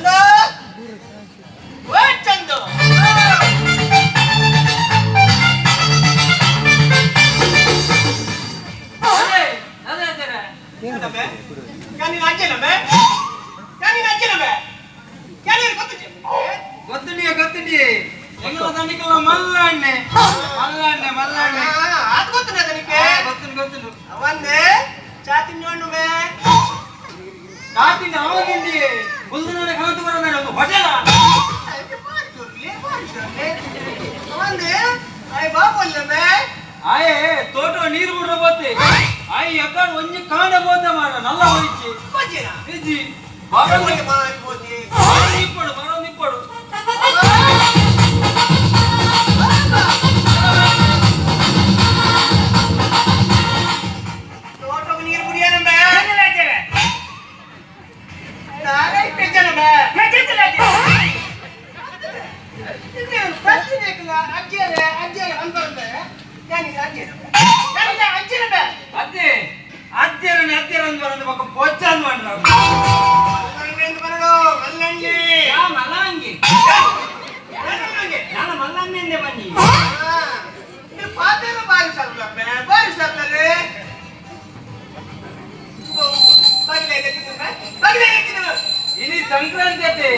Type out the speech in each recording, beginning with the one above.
ಚಂದು, ಓ ಚಂದು. ಅದೇ ಅದೇ ಅದೇ. ಏನಮ್ಮೆ? ಯಾನ್ ಅಜ್ಜನಮ್ಮೆ? ಯಾನ್ ಅಜ್ಜನಮ್ಮೆ? ಯಾನ್ ಗೊತ್ತಿಜ್ಜಿ? ಗೊತ್ತುಂಡಿಯ ಗೊತ್ತುಂಡಿ, ಎಂಗಲ ದಂಡಿಕಲ್ಲ ಮಲ್ಲಣ್ಣೆ ಮಲ್ಲಣ್ಣೆ ಮಲ್ಲಣ್ಣೆ. ಅದು ಗೊತ್ತುಂಡ ನಿಕ್ಕೆ? ಗೊತ್ತುಂಡು ಗೊತ್ತುಂಡು. ಅವಂದೆ ಚಾ ತಿನ್ನೋಣ್ಣುವೆ. ಕಾತಿಂಡಿ ಅವಂದಿಂಡಿ ಬುಲ್ದನ ಕಾಂತು ಬರ ಒಂದು ಹೋಟೆಲ. ಅವಂದೆ ಆಯ್ ಬಾಪೊಲ್ಲಮ್ಮೆ. ಆಯೆ ತೋಟ ನೀರು ಬಿಡ್ರ ಬೋತೆ ಆಯ್ ಯಕಾಡ್ ಒಂಜಿ ಕಾಂಡ ಬೋತೆ ಮಾರ ನಲ್ಲ ಹೋಯ್ಚಿ. ಬಜ್ಜಿನ ಇಜ್ಜಿ ಬಾರೊಂದು. ಬಾರಿ ಬೋತಿ. ಇಪ್ಪಡು ಬರೋದು ಇಪ್ಪಡು. ತೋಟಕ್ಕೆ ನೀರು ಕುಡಿಯೋಣಂಬೆ. ದಾರ ಇಟ್ಟಿದ್ದೇನಂಬೆ. ಅಜ್ಜಿಯರೇ ಅಜ್ಜಿಯರೇ ಅನ್ಬರಂಬೆ. ಯಾನಿಲ್ಲ ಅಜ್ಜಿಯರೇ, ಯಾನಿಲ್ಲ ಅಜ್ಜಿಯರೇ. ಅದೇ ಅತ್ತೆರನೆ ಅತ್ತೆರ ಅಂದ್ ಬರಂದು ಬೊಕ್ಕ ಪೊಚ್ಚ ಅಂದ್ ಮಾಡ್ರ. ಮಲ್ಲಣ್ಣೆ ಅಂತ ಬರಡು ಮಲ್ಲಣ್ಣೆ. ಯಾ ಮಲ್ಲಂಗಿ. ಮಲ್ಲಣ್ಣೆ. ನಾನು ಮಲ್ಲಣ್ಣೆಂದೆ ಬನ್ನಿ. ಇದು ಪಾತೆರ ಬಾರಿ ಸರ್ಲಪ್ಪೆ, ಬಾರಿ ಸರ್ಲರೇ. ಬಾಗಿಲ ಎತ್ತಿದ್ರು, ಬಾಗಿಲ ಎತ್ತಿದ್ರು. ಇನಿ ಸಂಕ್ರಾಂತಿ ಅತ್ತೆ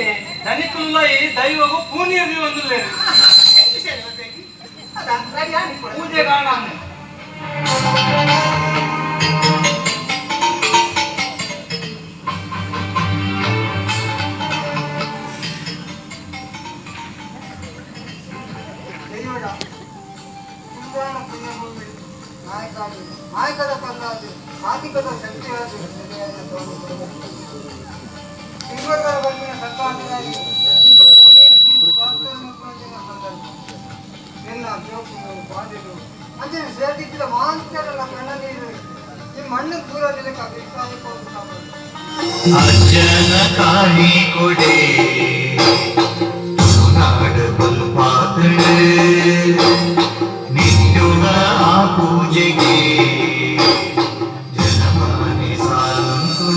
ದನಿಕುಲ್ಲ ಈ ದೈವಗು ಪೂನೀರ್ನಿ ಒಂದುಲ್ಲೇರು. ಎಂಟು ಸೇರಿ ಬರ್ಬೇಕು ಅದ ರೆಡಿ ಆಗಿ. ಪೂಜೆ ಕಾಣ. ದೈವಡ ಕುಂದಾನ ಪುಣ್ಯಭೂಮಿ ನಾಯಕಾದು ನಾಯಕದ ಕಲ್ಲಾದು ಆದಿಕದ ಶಕ್ತಿಯಾದ ನೆಲೆಯಾದ ತಿಂಗಳ ಬಂದಿನ ಸಂಕ್ರಾಂತಿಗಾಗಿ ಈಗ ಪೂನೀರು ತಿಂದು ಪಾತ್ರವನ್ನು ಸಂದರ್ಭ ನಿನ್ನ ಜೋಕುಲು ಬಾಂಧಲು ಅಂಚನೆ ಸೇರ್ದಿದ್ದ ಮಾಂತರಲ್ಲ ಕಣ್ಣ ನೀರು ಈ ಮಣ್ಣು ದೂರ ನಿಲಕ ಬೇಕಾಗಿ. ಅಜ್ಜನ ಕಾಣಿ ಕೊಡೆ ನಾಡ ಬಲ್ಪಾತಳು ನಿತ್ಯುಗ ಆ ಪೂಜೆಗೆ ಜನಮಾನಿ ಸಾಲುಂಟು.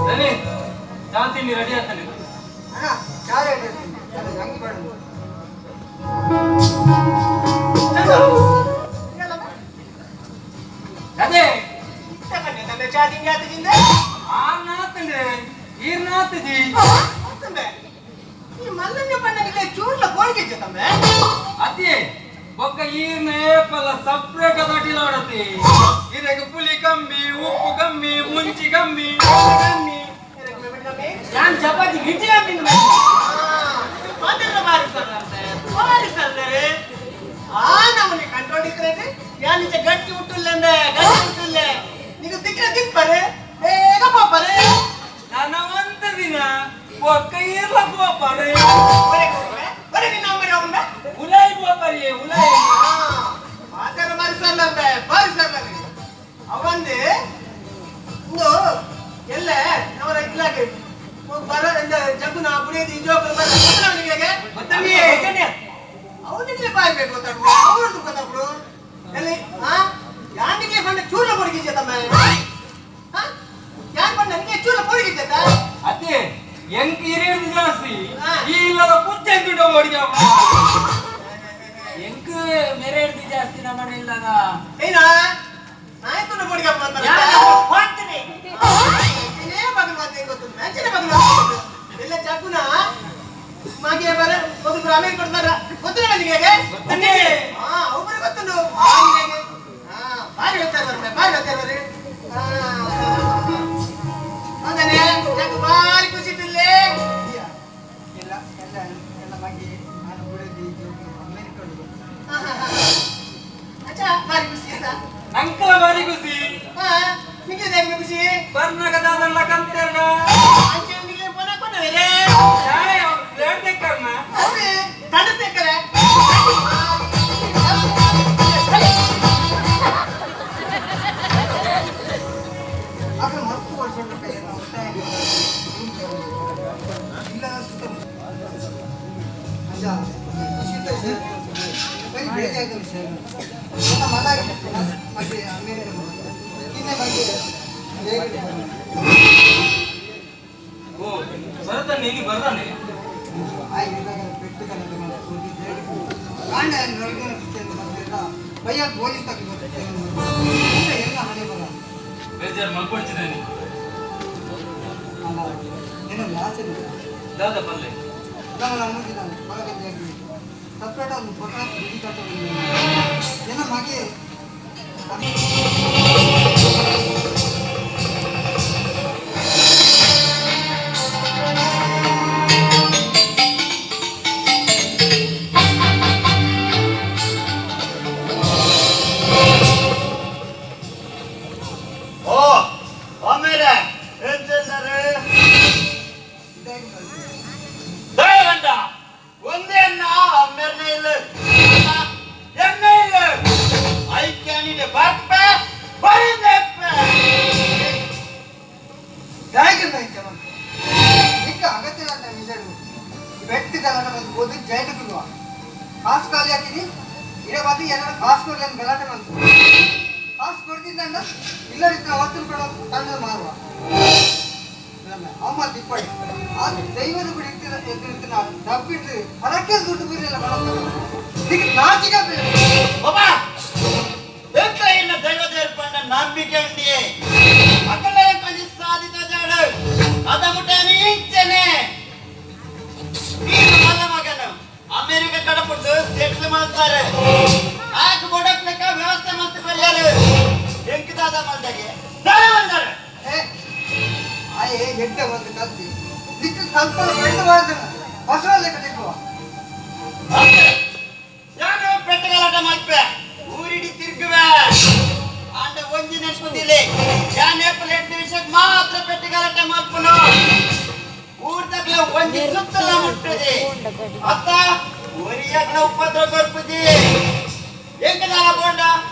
ದನಿ ಚಾ ತಿಂಡಿ ರೆಡಿ ಆಗ್ತಾನೆ. ಅಣ್ಣ, ಚಾರ ಇಟ್ಟಿರ್ತೀನಿ ಅದು ಹಂಗೆ ಬೇಡ. ಅದೇ. ಚಾ ತಿಂಡಿ ಆತದಿಂದ. ಆರ್ನಾತಂಡೆ ಈರ್ನಾತಜಿ. ತಂಬೆ, ಈ ಮಲ್ಲಣ್ಣ ಬಣ್ಣನಿಗೆ ಚೂರ್ಲ ಕೋಳಿಗೆ ತಮ್ಮೆ. ಅತಿ ಬೊಕ್ಕ ಈರ್ನ ಏಪಲ ಸಪ್ರೇಟ್ ದಟಿಲ ಹೊಡತಿ ಇರಗ ಪುಲಿ ಕಮ್ಮಿ, ಉಪ್ಪು ಕಮ್ಮಿ, ಮುಂಚಿ ಕಮ್ಮಿ. ಕಮ್ಮಿ. ಯಾನ್ ಚಪಾತಿ ಗಿಜ್ಜಿ ಕಮ್ಮಿ. ಮಾತಾಡ ಬಾರಿ ಸರ್, ಬಾರಿ ಸರ್. ಆ ನಮ್ಮನೆ ಕಂಟ್ರೋಲ್ ಇದ್ರೆ ಯಾನಿಚ ಗಟ್ಟಿ ಹುಟ್ಟುಲ್ಲಂದೆ, ಗಟ್ಟಿ ಹುಟ್ಟುಲ್ಲೆ. ನೀನು ತಿಕ್ಕಿನ ತಿಪ್ಪರೆ ಬೇಗ ಪಾಪರೆ. ನನ್ನ ಒಂದ ದಿನ ಬೊಕ್ಕ ಈರ್ಲ ಪೋಪರೆ. ಬರೇ ನಿನ್ನ ಅಮ್ಮನೆ ಹೋಗಂಬೆ. ಉಲಾಯಿ ಪೋಪರಿಯೇ ಉಲಾಯಿ. ಮಾತಾಡ ಬಾರಿ ಸರ್ ಅಂದೆ, ಬಾರಿ ಸರ್. ಅವಂದೆ ಇಂದು ಎಲ್ಲ ಅವರ ಇಲಾಖೆ ಬರ ಜಗ್ಗುನ ಬುಡಿಯದು ಜೋಕುಲು ಬರ ಅವನಿಗೆ. ಗೊತ್ತಂಡಿ. ಅವನಿಗೆ ಬಾಯ್ಬೇಕು ಗೊತ್ತಾಗ್ಬಿಡು, ಅವ್ರದ್ದು ಗೊತ್ತಾಗ್ಬಿಡು ಎಲ್ಲಿ. ಹಾ, ಯಾನಿಗೆ ಬಂದ ಚೂರ್ಣ ಕೊಡಗಿದ್ಯ ತಮ್ಮ? ಹಾ, ಯಾನ್ ಬಂದ ನನಗೆ ಚೂರ್ಣ ಕೊಡಗಿದ್ಯತ? ಅದೇ ಎಂಕ್ ಇರೇರ್ದು ಜಾಸ್ತಿ. ಹಾ. ಈ ಇಲ್ಲದ ಪುಚ್ಚೆ ದುಡ್ಡು ಓಡಿಗೆ. ಎಂಕ್ ಮೇರೆ ಹಿಡ್ದು ಜಾಸ್ತಿ ನಮ್ಮ ಇಲ್ಲದ. ಏನ ನಾಯ್ತು ಕೊಡಿಗಪ್ಪ ಅಂತ ಬಗಲ್ ಮಾತು ಹೆಂಗ್ ಗೊತ್ತು? ಮ್ಯಾಚಿನ ಬಗಲ್ ಮಾತು ಎಲ್ಲ ಜಗ್ಗುನ ಮಾಗೆ ಬರ ಮೊದಲು ಅಮೇರಿಕ ಕೊಡ್ತಾರ ಗೊತ್ತಿಲ್ಲ ನನಗೆ. ಗೊತ್ತಂಡಿ. ಹಾ, ಒಬ್ಬರು ಗೊತ್ತುಂಟು. ಹಾ, ಬಾರಿ ಹೇಳ್ತಾರೆ ಬರ್ರೆ, ಬಾರಿ ಹೇಳ್ತಾರೆ ಬರ್ರಿ. ಹೌದಾನೆ ಜಗ್ಗು ಬಾರಿ ಖುಷಿ ಇತ್ತಿಲ್ಲೇ. ಇಲ್ಲ ಎಲ್ಲ ಎಲ್ಲ ಬಗ್ಗೆ ನಾನು ಬಿಡದಿ ಜೋಕುಲು ಅಮೇರಿಕ. ಅಚ್ಚಾ, ಬಾರಿ ಖುಷಿ ಅಲ್ಲ? ನಂಕಲ ಬಾರಿ ಖುಷಿ. ಹಾ, ನಿಂಗೆ ಹೇಗೆ ಖುಷಿ? ಬರ್ನಾಗ ದಾದಲ್ಲ ಕಂತೆರ್ಗ. ಅಂಚೆ ನಿಂಗೆ ಪೋನ ಕೊನವೇರೆ. ಯಾರೇ ಅವ್ರು ಪ್ಲೇಟ್ ತೆಕ್ಕರ್ನ. ಅದೇ ತಡത്തേಕರೆ. ಆಗ ಮಸ್ತ್ ವರ್ಷ ಒತ್ತಾಯ ಇಲ್ಲ ಸುತ್ತ ಅಂಜ ಖುಷಿ ಸೇರ್ ಬರೀ ಬೇಜಾದ ವಿಷಯ. ನನ್ನ ಮನ ಮತ್ತೆ ಅಮೇರಿಕ ಇನ್ನೇ ಬಗ್ಗೆ ಬೇಗ. ಓ ಭರತಣ್ಣ ಇನಿ ಬರ್ದಾನೆ. ಪೆಟ್ಟು ಕಾಂಡ ಬಯ್ಯ ಪೊಲೀಸ್ ತಕ್ಕ ಎಲ್ಲ ಹಣೆ ಬರ. ಬೇಜಾರು ಮಲ್ಪೊಡ್ಚಿದ್ದೇನೆ. ಅಲ್ಲ, ಏನೊಂದು ಆಸೆ ಇಲ್ಲ. ದಾದ ಪಲ್ಲೆ. ನಮ್ಮ ನಮಗೆ ಹೊರಗಡೆ ಸಪ್ರೇಟ್ ಒಂದು ಫೋಟೋ ಬಿಡಿ ಕಟ್ಟೋದು ಏನೋ ಮಗೆ. ಓ ಆಮೇಲೆ ಎಂತೆಲ್ಲರೆ ದಯವಂಡ ಒಂದೇ ಅಮ್ಮೇರ್ನೆ ಇಲ್ಲ, ಎಣ್ಣೆ ಇಲ್ಲ, ಐಕ್ಯಾನಿಡೆ ಬರ್ಪೆ ಬರಿಂದೆಪ್ಪೆ. ಹೇಗೆ ಬೈತೆ? ಈಗ ಅಗತ್ಯ ಅಂತ ವಿಷಯ ಬೆಟ್ಟ ಗಲಾಟೆ ಬಂದು ಓದಿ ಜೈಲು ಬಿಡುವ ಕಾಸು ಖಾಲಿ ಹಾಕಿದಿ. ಇದೇ ಬಾದು ಏನಾರು ಕಾಸು ಕೊಡ್ಲಿ ಅಂತ ಗಲಾಟೆ ಬಂತು. ಕಾಸು ಕೊಡ್ತಿದ್ದ ಇಲ್ಲದಿದ್ದ ಅವತ್ತು ಕೂಡ ತಂದು ಮಾರುವ ಅಮ್ಮ ತಿಪ್ಪಡಿ. ಆ ದೈವದ ಗುಡಿ ಇರ್ತಿರ ಎದುರಿರ್ತೀನ ಡಬ್ಬಿಟ್ಟು ಹೊರಕ್ಕೆ ದುಡ್ಡು ಬಿರಲಿಲ್ಲ. ಈಗ ನಾಚಿಕೆ ಬೇಡ. ಒಬ್ಬ ಎಂತ ಇನ್ನ ದೈವ ದೇರ್ಪಂಡ ನಂಬಿಕೆ ಉಂಡಿಯೇ ಅಕಲ ಕೊಂಚ ಸಾಧಿತ ಜಾಡು ಅದ ಮುಟ್ಟನೆ ಇಂಚನೆ. ನೀನು ಮಲ್ಲ ಮಗನು ಅಮೆರಿಕ ಕಡಪುಟ್ಟು ಸೆಟ್ಲ್ ಮಾಡ್ತಾರೆ. ಆಗ ಬೊಡಕ್ಲೆಕ್ಕ ವ್ಯವಸ್ಥೆ ಮಾಡ್ತು ಬರ್ಯಾರು. ಎಂಕಿದಾದ ಮಲ್ದಾಗೆ ದಾರ ಬಂದಾರೆ. ಏ ಆಯೇ ಎಡ್ಡೆ ಒಂದು ಕಲ್ತಿ ದಿಕ್ಕು ಸ್ವಲ್ಪ ಬೆಟ್ಟು ಮಾಡಿದ ಹೊಸ ಲೆಕ್ಕ ತಿಕ್ಕುವ. ನಾನು ಪೆಟ್ಟಗಲಾಟ ಮಲ್ಪೆ ಊರಿಡಿ ತಿರುಗುವೆ ಆಂಡ ಒಂಜಿ ನೆನ್ಪುದಿಲ್ಲ. ಯಾನ್ ಏಪಲ್ 8 ನಿಮಿಷಕ್ಕೆ ಮಾತ್ರ ಪೆಟ್ಟಗಲಾಟ ಮಲ್ಪುನು. ಊರ್ದಾಗ್ಲ ಒಂಜಿ ಸುತ್ತಲ ಮುಟ್ಟುದಿ ಅತ್ತ ಊರಿಯಾಗ್ಲ ಉಪದ್ರ ಬರ್ಪುಜಿ. ಎಂಕದಾಲ ಬೋಂಡ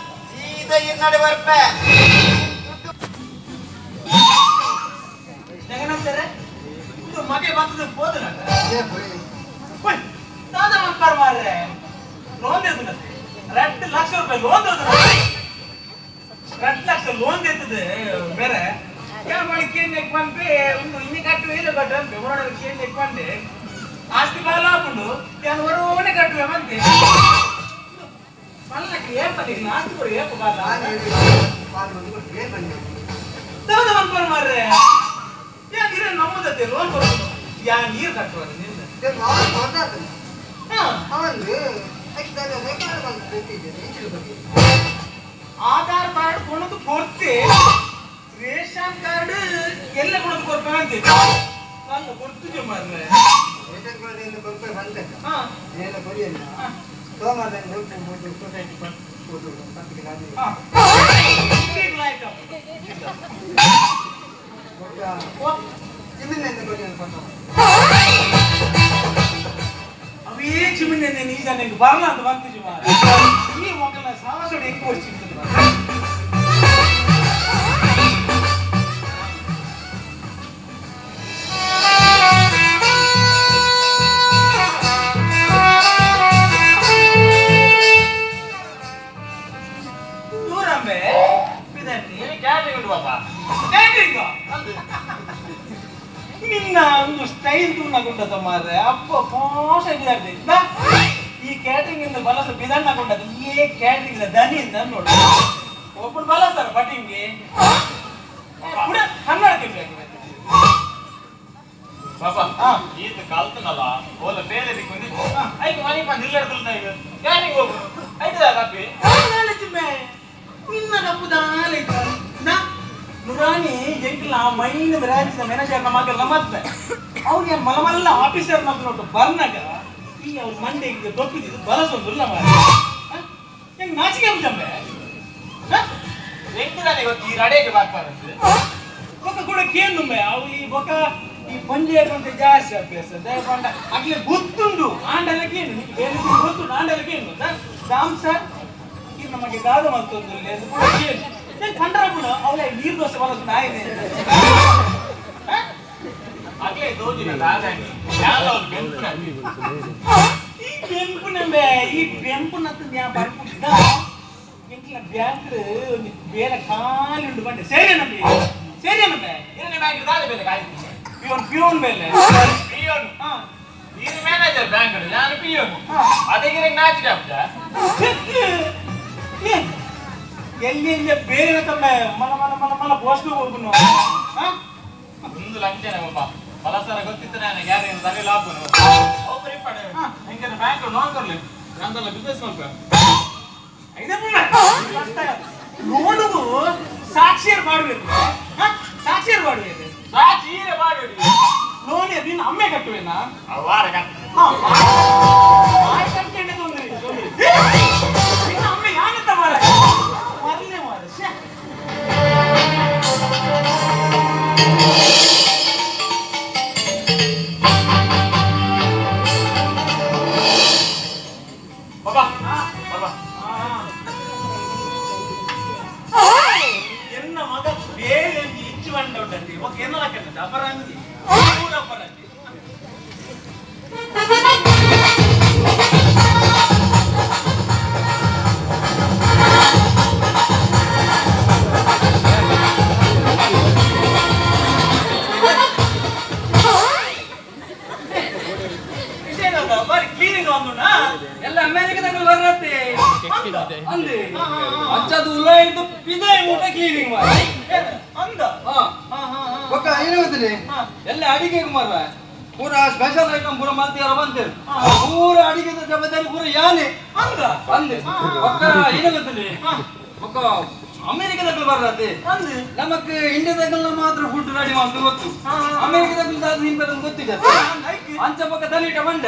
ಸೀದಾ ಇನ್ನಡೆ ಬರ್ಪೆ. ಜಗನಂತಾರೆ ಇದು ಮಗೆ ಬರ್ತದೆ ಹೋದನಂತ. ಏ ಪೊಯ್. ಓಯ್ ದಾದ ಮಲ್ಪಾರ್ ಮಾರ್ರೆ, ಲೋನ್ ಎತ್ತುನತೆ 2 ಲಕ್ಷ ರೂಪಾಯಿ ಲೋನ್ ಎತ್ತುನ. 2 ಲಕ್ಷ ಲೋನ್ ಎತ್ತದೆ ಬೇರೆ ಮಳಿ ಕೇಂದ್ರ ಬಂದೆ ಒಂದು ಇನ್ನಿ ಕಟ್ಟುವೆ ಇಲ್ಲ ಕಟ್ಟು ಅಂತೆ ಹೊರಡ ಕೇಂದ್ರ ಬಂದೆ ಆಸ್ತಿ ಬಾಲ ಹಾಕೊಂಡು ಯಾನು ಹೊರವನೆ ಕಟ್ಟುವೆ ಮಂತೆ ಮಲ್ಲಕ್ಕೆ ಏಪದಿ ಆಸ್ತಿ ಕೊಡು ಏಪ ಬಾಲ. ನಾನು ಹೇಳಿ ನಾನು ಒಂದು ಕೊಟ್ಟು ಬಂದೆ. ದಾದ ಮಲ್ಪಾರ್ ಮಾರ್ರೆ, ಯಾ ನೀರೇ ನಮ್ಮದತ್ತೆ ಲೋನ್ ಕೊಡೋದು, ಯಾ ನೀರು ಕಟ್ಟುವ ನಿನ್ನ. ನಾನು ಕೊಡ್ತಾನೆ. ಹಾ. ಅವನು ರೆಕಾರ್ಡ್ ಬಂದು ಬೇಕಿದ್ದೇನೆ ಇಂಚಿನ ಬಗ್ಗೆ. ಆಧಾರ್ ಕಾರ್ಡ್ ಕೊಣದು ಕೊಡ್ತೆ, ರೇಷನ್ ಕಾರ್ಡ್ ಎಲ್ಲ ಕೊಡೋದು ಕೊಡ್ತೆ ಅಂತ ನನ್ನ ಕೊಡ್ತಿದ್ದೆ ಮಾರ್ರೆ. ರೇಷನ್ ಕಾರ್ಡ್ ಎಲ್ಲ ಕೊಡ್ತಾರೆ ಬಂದ. ಹಾ. ಎಲ್ಲ ಕೊಡಿಯಲ್ಲ. ಸೋಮವಾರ ಹೋಗ್ತೇನೆ ಮೊದಲು ಸೊಸೈಟಿ ಕೊಟ್ಟು ಪತ್ತಿಗೆ ನಾನು. ಹಾ. ಈಗ್ಲೂ ಆಯ್ತು. ಓ, ಚಿಮ್ಮಿನಿಂದ ಕೊಡಿ ಕೊಟ್ಟ. ಅವೇ ಚಿಮಿನೆ ಈಗ ನಿಂಗೆ ಬರಲ್ಲ ಅಂತ ಬಂತಿದ್ವಿ ಮಾರ್ರೆ. ಈ ಮಗನ ಸಾಹಸೋಡಿ ಹೆಂಗ್ ಕೊಡ್ಸಿರ್ತದೆ ಮಾರ್ರೆ. ದೂರಂಬೆ ಬಿದಂಡಿ. ಕ್ಯಾಟ್ರಿಂಗ್ ಉಂಟು ಪಾಪ. ಕ್ಯಾಟ್ರಿಂಗ್ ನಿನ್ನ ಒಂದು ಸ್ಟೈಲ್ ತುಣ್ಣಗುಂಡದ ಮಾರ್ರೆ. ಅಪ್ಪ ಪಾಶ ಬಿದಾಡ್ದೆ ಈ ಕ್ಯಾಟ್ರಿಂಗ್ ಇಂದ ಬಲಸ ಬಿದಣ್ಣಗೊಂಡದ್ದು ಈ ಕ್ಯಾಟ್ರಿಂಗ್ ದನಿ ಇಂದ ನೋಡು. ಒಬ್ಬರು ಬಲ ಸರ್ ಬಟ್ಟಿಂಗಿ ಕೂಡ ಕನ್ನಡಕ್ಕೆ ಬೇಕು. ಪಾಪ. ಹಾ. ಈತ ಕಲ್ತನಲ್ಲ ಓಲ ಬೇರೆ ದಿಕ್ಕೊಂದು ಐಕ್ ಮನಿ ಪಂದ್ ಇಲ್ಲಡ್ದಲ್ಲ ಈಗ ಕ್ಯಾರಿಂಗ್ ಹೋಗು ಐತದ ಕಾಪಿ. ನಿನ್ನ ಕಪ್ಪುದಾಲ ನಾ ನುರಾಣಿ ಎಂಕ್ಲ ಮೈನ್ ಬ್ರಾಂಚ್ ಮ್ಯಾನೇಜರ್ ಮಗಲ್ಲ ಮತ್ತೆ ಅವ್ರಿಗೆ ಮಲಮಲ್ಲ ಆಫೀಸರ್ ನಮ್ದು ನೋಟು ಬರ್ನಾಗ ಈ ಅವ್ರ ಮಂಡೆಗೆ ದೊಪ್ಪಿದ್ದು ಬಲಸೊಂದಿಲ್ಲ ಮಾರ್ರೆ. ಹ? ಹೆಂಗ್ ನಾಚಿಕೆ ಬಿಟ್ಟಂಬೆ. ಎಂಕದಾನೆ ಗೊತ್ತು ಈ ರಡೆಗೆ ಬರ್ತಾರಂತೆ. ಬೊಕ್ಕ ಕೂಡ ಕೇಂದುಂಬೆ ಅವು ಈ ಬೊಕ್ಕ ಈ ಪಂಜೆ ಕೊಂತ ಜಾಸ್ತಿ ಅಭ್ಯಾಸ ದಯಪಂಡ ಅಗ್ಲೆ ಗೊತ್ತುಂಡು ಆಂಡಲ ಕೇನು ನಿಂಗೆ ಬೇರೆ ಗೊತ್ತುಂಡು ಆಂಡಲ ಕೇನು ದಾಮ್ ಸರ್ ಇದು ನಮಗೆ ದಾದ ಮಲ್ತೊಂದು ಅದು ಕೂಡ ಕೇನು ಕಂಡ್ರ ಕೂಡ ಅವಳ ನೀರು ದೋಸೆ ಬಲಸು ನಾಯಿದೆ. ಅಗ್ಲೇ ದೋಜಿನ ದಾದಾನಿ ಯಾವ್ದು ಅವ್ರು ಬೆಂಪುನ. ಈ ಬೆಂಪುನಂಬೆ ಈ ಬೆಂಪುನತ್ತು ಯಾ ಬರ್ಪುದ ಎಂಕ್ಲ ಬ್ಯಾಂಕ್ ಒಂಜಿ ಬೇಲೆ ಖಾಲಿ ಉಂಡು ಬಂಡೆ ಸೇರೆ ನಂಬಿ ಸರಿಯಲ್ಲ ಬೇ. ಇರನೆ ಬ್ಯಾಂಕ್ ದಾದ ಬೇಲೆ ಕಾಯಿ. ಪಿಯೋನ್ ಪಿಯೋನ್ ಬೇಲೆ. ಪಿಯೋನ್. ಹಾ. ನೀನು ಮ್ಯಾನೇಜರ್ ಬ್ಯಾಂಕ್, ನಾನು ಪಿಯೋನ್. ಅದೇ ಇರಂಗ್ ನಾಚಿಕೆ ಆಪುಜ? ಎಲ್ಲಿ ಎಲ್ಲಿ ಬೇರೆ ತಮ್ಮ ಮನ ಮನ ಮನ ಮನ ಪೋಸ್ಟ್ ಹೋಗ್ನು. ಒಂದು ಲಂಚನ ಬಾಬಾ ಬಲಸರ ಗೊತ್ತಿತ್ತು ನಾನು ಯಾರು ತಲೆ ಲಾಭನು ಒಬ್ಬರು ಇಪ್ಪಡೆ ಹೆಂಗೆ ಬ್ಯಾಂಕ್ ಲೋನ್ ಕೊರ್ಲಿ, ನಂದಲ್ಲ ಬಿಸ್ನೆಸ್ ಮಲ್ಪ. ಲೋನುಗು ಸಾಕ್ಷಿಯರ್ ಮಾಡಬೇಕು, ಸಾಕ್ಷಿಯರ್ ಮಾಡಬೇಕು. ಸಾಕ್ಷಿ ಈರೆ ಮಾಡಬೇಡಿ. ಲೋನ್ ನಿನ್ನ ಅಮ್ಮೆ ಕಟ್ಟುವೇನಾ? ವಾರ ಕಟ್ಟ. ಕಟ್ಟೇನೆ ತೊಂದರೆ ತೊಂದರೆ. ನಿನ್ನ ಅಮ್ಮೆ ಯಾನಂತ ಮಾರ ಮರಲೇ ಮಾರ. ಶ್ಯೆ. ಬಾಬಾ ಬಾಬಾ. ಎನ್ನ ಮಗ ಬೇರೆ ಒಂಜಿ ಇಚ್ಚು ಬಂಡ ಉಂಟಂತೆ ಒಕ್ಕ ಎನ್ನ ಹಾಕಂತೆ ಅಪರಂಜಿ ಪೂರ ಅಪರಂಜಿ. ವಿಷಯ ಏನಂತ ಬಾರಿ ಕ್ಲೀನಿಂಗ್ ಒಂದುಂಡಾ. ಎಲ್ಲ ಅಮೆರಿಕದಾಗ ಬರತ್ತೆ ಅಂದೆ ಅಚ್ಚದು ಉಲಾಯ್ದು ಪಿದಾಯಿ ಊಟ ಕ್ಲೀನಿಂಗ್ ಮಾಡಿ. ಅಂದ. ಹಾ. ಹಾ ಹಾ ಹಾ. ಒಕ್ಕ ಏನು ಗೊತ್ತಿದೆ? ಎಲ್ಲ ಅಡಿಗೆ ಮಾರ ಪೂರ ಸ್ಪೆಷಲ್ ಐಟಮ್ ಪೂರ ಮಲ್ತಿಯಾರ ಬಂತೇವೆ. ಪೂರ ಅಡಿಗೆದ ಜವಾಬ್ದಾರಿ ಪೂರ ಯಾನೆ. ಅಂದ. ಅಂದೆ ಒಕ್ಕ ಏನು ಗೊತ್ತಿಲ್ಲ, ಒಕ್ಕ ಅಮೆರಿಕದಾಗ ಬರತ್ತೆ. ಅಂದೆ. ನಮಕ್ ಇಂಡಿಯಾದಾಗ ಮಾತ್ರ ಫುಡ್ ರೆಡಿ ಮಾಡ್ತು ಗೊತ್ತು, ಅಮೆರಿಕದಾಗ ನಿಂಪದ ಗೊತ್ತಿದೆ. ಅಂಚ ಪಕ್ಕ ದಲಿಟ ಬಂಡ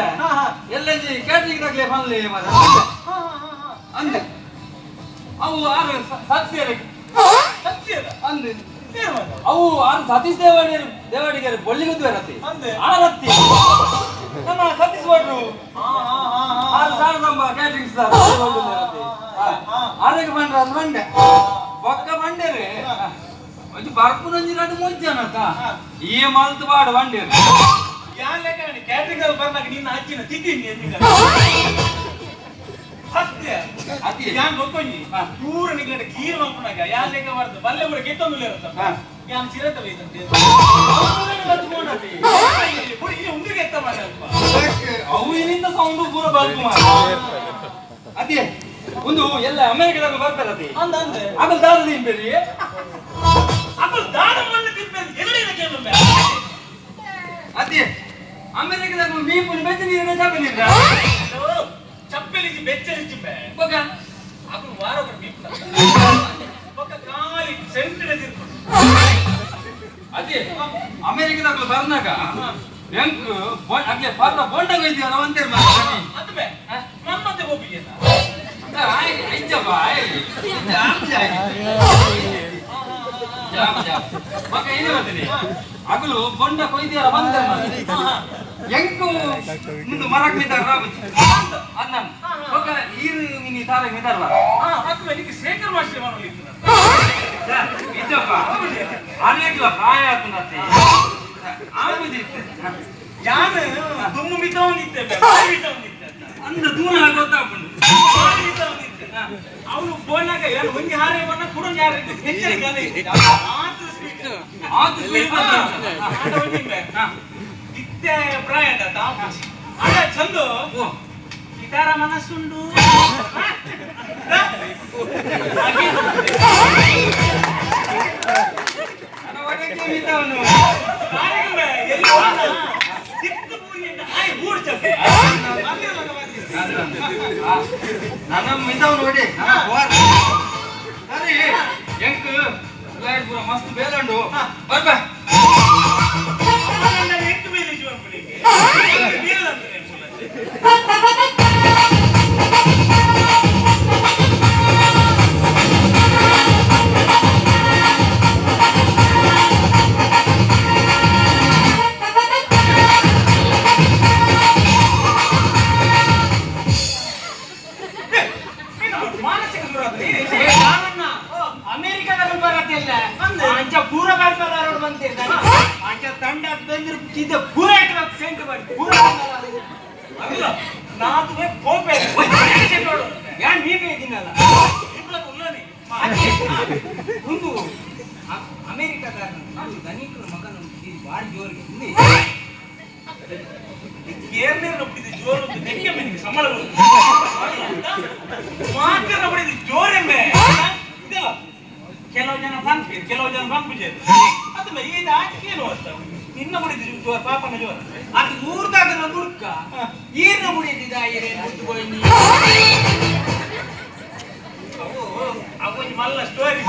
ಎಲ್ಲ ಕ್ಯಾಟ್ರಿಂಗ್ ತಗ್ಲೆ ಪನ್ಲೆ ಮಾರ ಹಾ ಹಾ ಹಾ. ಅಂದೆ. ಅವು ಆರು ಸತ್ಯರು. ಸತ್ಯದ. ಅಂದೆ. ಏನ್ ಮಾಡ? ಅವು ಆರು ಸತೀಶ್ ದೇವಾಡಿಯರು ದೇವಾಡಿಗರು ಬೊಳ್ಳಿಗುದ್ದು ಬರತ್ತೆ. ಅಂದೆ. ಆರತ್ತಿ ನಮ್ಮ ಸತೀಶ್ ಭಟ್ರು. ಹಾ ಹಾ ಹಾ ಹಾ. ಆರು ಸಾವಿರದ ಕ್ಯಾಟ್ರಿಂಗ್ ಸರ್ ಆರೋಗ್ಯ ಬಂಡ್ರ ಅದು ಬಂಡೆ ಬೊಕ್ಕ ಬಂಡೇರಿ ಒಂಜಿ ಬರ್ಪುನೊಂಜಿ ನಡು ಮುಂಚೆನತ ಈ ಮಲ್ತು ಬಾಡು ಬಂಡೇರಿ. ಯಾನ್ ಲೆಕ್ಕ ಕ್ಯಾಟ್ರಿಂಗ್ ಅಲ್ಲಿ ಬರ್ನಾಗ ನಿನ್ನ ಅಜ್ಜಿನ ತಿದ್ದೀನಿ ಎನ್ನಿಗ. ಸತ್ಯ. ಅತಿ. ಯಾನ್ ಗೊತ್ತೊಂಜಿ ಹಾ. ಪೂರ ನಿಗ್ಲಟ ಕೀರ್ ಮಲ್ಪುನಾಗ ಯಾನ್ ಲೆಕ್ಕ ಮಾಡ್ದು ಬಲ್ಲೆ ಪೂರ ಗೆತ್ತೊಂದು ಇರತ್ತ. ಹಾ. ಯಾನ್ ಚಿರತೆ ಬೈದಂತೆ ಉಂಡಿಗೆ ಎತ್ತ ಮಾಡ ಅಲ್ಪ. ಅವು ಇಲ್ಲಿಂದ ಸೌಂಡು ಪೂರ ಬರ್ಪು ಮಾರ. ಅದೇ ಒಂದು ಎಲ್ಲ ಅಮೆರಿಕದಾಗ ಬರ್ತಾರತಿ. ಅಂದ ಅಂದೆ. ಆಗಲ್ ದಾದ ತಿನ್ಬೇಡಿ. ಅಕಲ್ ದಾದ ಮಣ್ಣು ತಿನ್ಬೇಕು ಎಲ್ಲಿಂದ ಕೇಳುವೆ? ಅದೇ ಅಮೆರಿಕದಾಗ ಮೀಪುನ ಬೆಚ್ಚ ನೀರಿನ ಚಾಪೆ ನೀರ. ಚಪ್ಪಲಿಜಿ ಬೆಚ್ಚಲಿಜಿ ಬೇ. ಬೊಕ ಅಕಲ್ ವಾರ ಒಂದು ಮೀಪುನ ಬೊಕ್ಕ ಖಾಲಿ ಸೆಂಟಿನ ತಿರ್ಕೊಂಡು. ಅದೇ ಅಮೆರಿಕದಾಗ ಬರ್ನಾಗ ಎಂಕ್ ಅಗ್ಲೆ ಪರ್ರ ಬೋಂಡಾಗ ಇದೆಯಲ್ಲ ಒಂದೇರ್ ಮಾತ್ರ. ಅದು ಬೇ ನಮ್ಮತ್ತೆ ಹೋಗಿಗೆ. ಇಜ್ಜಪ್ಪ ಮಗ ಏನು ಬರ್ತೀನಿ ಅಗಲು ಬೊಂಡ ಕೊಯ್ದಿಯಾರ ಬಂದ ಎಂಕು ಮುಂದೆ ಮರಕ್ ಮಿತಾರ ರಾಬುಜಿ ಅನ್ನ ಬೊಕ ಈರು ಮಿನಿ ತಾರಕ್ ಮಿತಾರ ಬಾ. ಹಾ ಅದು ಬೇ ನಿಕ್ಕೆ ಶೇಖರ್ ಮಾಸ್ಟರ್ ಮಾಡೋಲಿತ್ತು. ಇಜ್ಜಪ್ಪ ಅನೇಕಲ ಪ್ರಾಯ ಆತನತ್ತೆ ಆಗುದಿ. ಯಾನ್ ದುಮ್ಮು ಮಿತವನಿದ್ದೆ ಬೇ, ಬಾಯಿ ಮಿತವನಿದ್ದೆ ಅಂತ. ಅಂದ ದೂರ ಗೊತ್ತಾಗ್ಬಂಡು. ಬಾಯಿ ಮಿತವನಿದ್ದೆ. ಅವನು ಬೋನಾಗ ಏನು ಒಂಜಿ ಹಾರೆ ಬಣ್ಣ ಕುಡೊಂಜಿ ಹಾರೆ ಇತ್ತು. ಹೆಚ್ಚಿನ ಗನ ಇತ್ತು. ಆತು ಸ್ವೀಟ್. ಆತು ಸ್ವೀಟ್ ಹಾ, ಆಟ ಒಂಜಿ ಬೇ. ಇತ್ತೆ ಪ್ರಾಯ ಅಂದ ತಾಪುಜಿ. ಆಡ ಚಂದು ಓ ಇತರ ಮನಸ್ಸುಂಡು. ನನ್ನ ಒಡಕ್ಕೆ ಮಿತವನು. ಎಲ್ಲಿ ಹೋದ? ಸಿಕ್ತು ಪೂರಿ ಅಂತ ಆಯ್ ಗೂಡು ಚಪ್ಪೆ. ಅಲ್ಲಿ ಮಗ ಬಂದಿದ್ದು. ನನ್ನ ಮಿತವನು ನೋಡಿ ನನ್ನ ಬೋರ್. ಸರಿ ಎಂಕ್ ಲೈಟ್ ಪೂರ ಮಸ್ತ್ ಬೇಲಂಡು ಬರ್ಬ. ನನ್ನ ಎಂಟು ಮೇಲೆ ಜೀವನ ಪುಲಿಗೆ. ಬೇಲ ಅಂದ್ರೆ ಮೂಲಂತೆ. ನೀನು ಮಾನಸಿಕ ದುರಾದ್ರೆ. ಅಮೆರಿಕದಲ್ಲಿ ಬರತ್ತಿಲ್ಲ ಅಂಚ ಪೂರ ಬರ್ತಾರೆ ಬಂತಿರ್ತಾರೆ. ಅಂಚ ತಂಡ ಬಂದ್ರೆ ಇದ್ದ ಪೂರ ಇಟ್ಟು ಸೆಂಟ್ ಮಾಡಿ ಪೂರ. ಅಲ್ಲ ನಾದುವೆ ಕೋಪೆ ಯಾನ್ ನೀವೇ ಇದೀನಲ್ಲ. ಇಬ್ಲಕ್ ಉಲ್ಲನಿ. ಒಂದು ಅಮೆರಿಕದ ಧನಿಕರ ಮಗನ ಬಾರಿ ಜೋರಿಗೆ. ಕೇರ್ನೇರ್ ಒಪ್ಪಿದ್ದು ಜೋರು ನೆಕ್ಕೆ ನಿಮಗೆ ಸಂಬಳ ಮಾತ್ರ ಬಡಿದು ಜೋರೆಂಬೆ ಇದೆಲ್ಲ. ಕೆಲವು ಜನ ಪಂಪಿ, ಕೆಲವು ಜನ ಪಂಪು. ಅದಲ್ಲ, ಈಗ ಆಚೆ ಏನು ಅಂತ ನಿನ್ನ ಬಡಿದು ಜೋರ್, ಪಾಪನ ಜೋರ. ಅದು ಊರ್ದಾಗ ದುಡ್ಕ ಈರ್ನ ಮುಡಿದಿದ ಈರೆ ಮುದ್ದು ಬೋಯ್ನಿ. ಅವು ಅವು ಒಂಜಿ ಮಲ್ಲ ಸ್ಟೋರಿ.